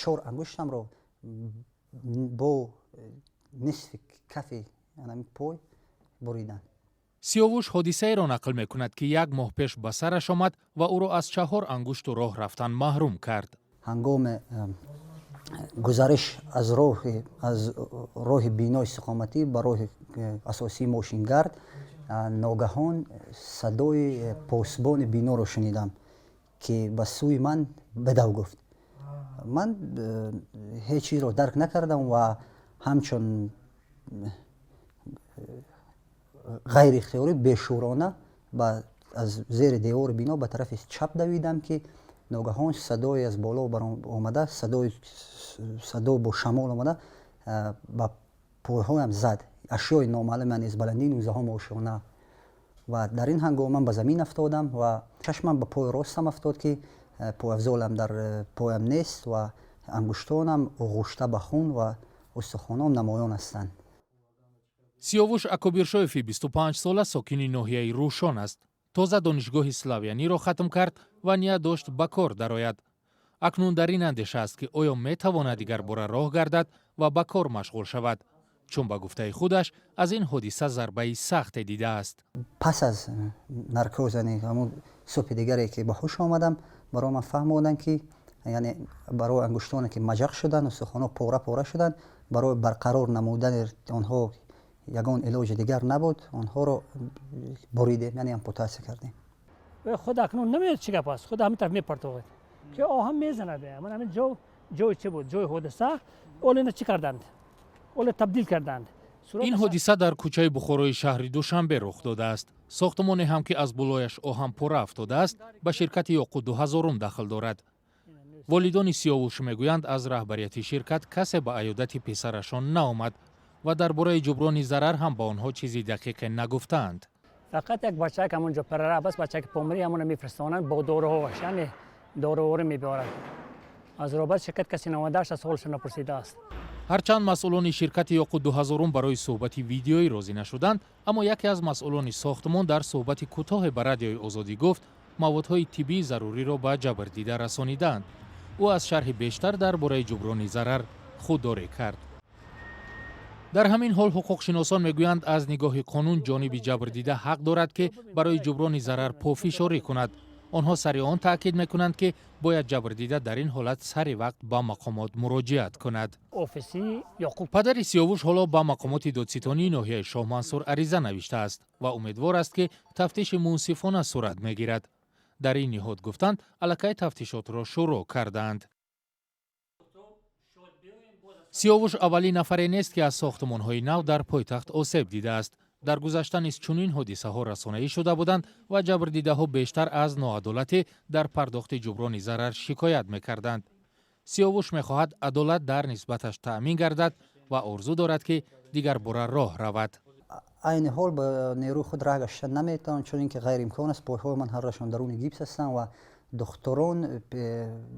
Чор ангуштамро бо нисфи кафи ҳамин пой буриданд. Сиёвуш ҳодисаеро нақл мекунад, ки як моҳ пеш ба сараш омад ва ӯро аз чаҳор ангушту роҳ рафтан маҳрум кард. Ҳангоми гузариш аз роҳи бинои истиқоматӣ ба роҳи асосии мошингард ногаҳон садои посбони биноро шунидам, ки ба сӯи ман бедав гуфт. Ман ҳеҷ чизро дарк накардам ва ҳамчун ғайриихтиёрӣ бешӯрона аз зери девори бино ба тарафи чап давидам, ки ногаҳон садое аз боло омада, садо бо шамол омада ба пойҳоям зад, ашёи номаълуме аз баландии 19-ум ошёна. Ва дар ин ҳангом ман ба замин афтодам ва чашмам ба пои ростам афтод, ки пойафзолам дар поям нест ва ангуштонам оғушта ба хун ва устухонам намоён ҳастанд. Сиёвуш Акобиршоеви 25-сола сокини ноҳияи Рӯшон аст. Тоза Донишгоҳи Славяниро хатм кард ва ният дошт ба кор дарояд. Акнун дар ин андеша аст, ки оё метавонад дигарбора роҳ гардад ва ба кор машғул шавад, чун ба гуфтаи худаш аз ин ҳодиса зарбаи сахте дидааст. Пас аз наркоз, яъне ҳамун субҳи дигаре ки ба ҳуш омадам, барои ман фаҳмоданд, ки яъне барои ангуштоне ки маҷақ шуданд, устухонҳо пора пора шуданд, барои барқарор намудани онҳо ягон илоҷи дигар набуд, онҳоро буридем, яъне ампутатсия кардем. Худ акнун намедонад, чӣ гап аст. Худ ҳамин тараф мепартовад, ки оҳан мезанад. Ман ҳамин ҷо, ҷои чӣ буд, ҷои ҳодиса. Оле ина чӣ карданд? Оле табдил карданд. Ин ҳодиса дар кӯчаи Бухорои шаҳри Душанбе рух додааст. Сохтмоне ҳам, ки аз болояш оҳанпора афтодааст, ба ширкати Ёқут дуҳазорум дахл дорад. Волидони Сиёвуш мегӯянд, аз раҳбарияти ширкат касе ба аёдати писарашон наомад ва дар бораи ҷуброни зарар ҳам ба онҳо чизи дақиқе нагуфтаанд. Фақат як бачак ҳамонҷо прораб аст, бачаки помирӣ, ҳамона мефиристонанд бо доруҳоаш, яъне доруворӣ мебиёрад. Аз роҳбари ширкат касе наомадааст, аз ҳолашон напурсидааст. Ҳарчанд масъулони ширкати Ёқут дуҳазорум барои суҳбати видеоӣ розӣ нашуданд, аммо яке аз масъулони сохтмон дар суҳбати кӯтоҳе ба Радиои Озодӣ гуфт, маводҳои тиббии заруриро ба ҷабрдида расонидаанд. Ӯ аз шарҳи бештар дар бораи ҷуброни зарар худдорӣ кард. Дар ҳамин ҳол ҳуқуқшиносон мегӯянд, аз нигоҳи қонун ҷониби ҷабрдида ҳақ дорад, ки барои ҷуброни зарар пофишорӣ кунад. Онҳо сари он таъкид мекунанд, ки бояд ҷабрдида дар ин ҳолат сари вақт ба мақомот муроҷиат кунад. Офиси Ёқуб. Падари Сиёвуш ҳоло ба мақомоти додситонии ноҳияи Шоҳмансур ариза навиштааст ва умедвор аст, ки тафтиши мунсифона сурат мегирад. Дар ин ниҳод гуфтанд, аллакай тафтишотро шурӯъ кардаанд. Сиёвуш аввалин нафаре нест, ки аз сохтмонҳои нав дар пойтахт осеб дидааст. Дар гузашта низ чунин ҳодисаҳо расонаӣ шуда буданд ва ҷабрдидаҳо бештар аз ноадолатӣ дар пардохти ҷуброни зарар шикоят мекарданд. Сиёвуш мехоҳад адолат дар нисбаташ таъмин гардад ва орзу дорад, ки дигарбора роҳ равад. Айни ҳол ба нерӯи худ раҳ гашта наметавонам, чун ин ки ғайриимкон аст. Пойҳои ман ҳардашон даруни гипс ҳастанд ва духтурон,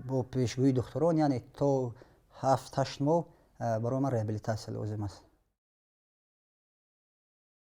бо пешгӯии духтурон, яъне то 7-8 моҳ барои ман реабилитатсия лозим аст.